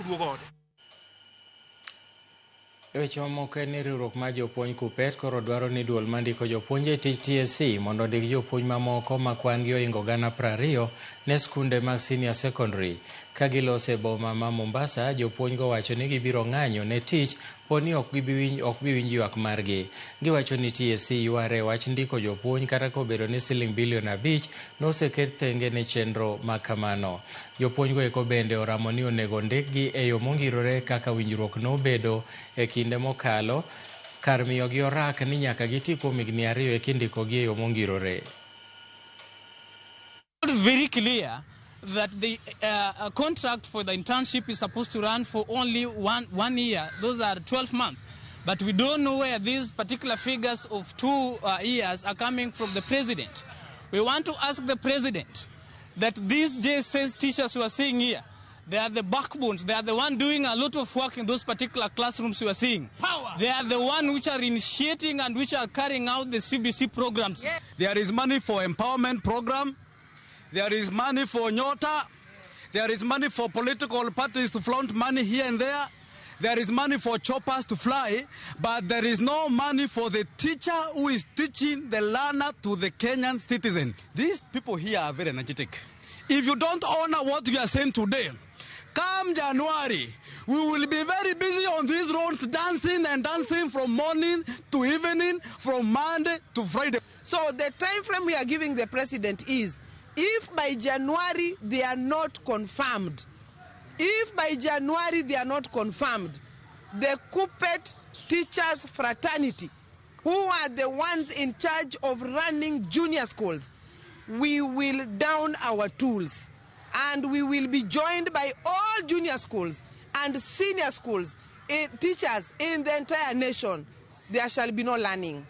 Duogo ode. E weche mamoko en ni riwruok mar jopuonj KUPPET koro dwaro ni duol mandiko jopuonj e tich TSC mondo ondik jopuonj mamoko ma kwan gi ohingo 20,000 ne skunde mag senior secondary. Ka giloso e boma ma Mombasa, jopuonj go wacho ni gibiro ng'anyo ne tich po ni ok gibi ok bi winj ywak margi. Giwacho ni TSC yware e wach ndiko jopuonj kata kobedo ni siling bilion 5 noseket thenge ne chenro ma kamano. Jopuonj go eko bende oramo ni onego ndikgi e yo mongirore kaka winjruok nobedo e kinde mokalo kar miyogi orak ni nyaka giti kuom higni 2 eka indikogi e yo mongirore. Very clear that the contract for the internship is supposed to run for only one year. Those are 12 months. But we don't know where these particular figures of 2 years are coming from the president. We want to ask the president that these JSS teachers who are seeing here, they are the backbones. They are the one doing a lot of work in those particular classrooms you are seeing. Power. They are the one which are initiating and which are carrying out the CBC programs. Yeah. There is money for empowerment program. There is money for Nyota. There is money for political parties to flaunt money here and there. There is money for choppers to fly, but there is no money for the teacher who is teaching the learner to the Kenyan citizen. These people here are very energetic. If you don't honor what you are saying today, come January, we will be very busy on these roads dancing and dancing from morning to evening, from Monday to Friday. So the time frame we are giving the president is, if by January they are not confirmed, if by January they are not confirmed, the KUPPET teachers fraternity, who are the ones in charge of running junior schools, we will down our tools and we will be joined by all junior schools and senior schools, teachers in the entire nation. There shall be no learning.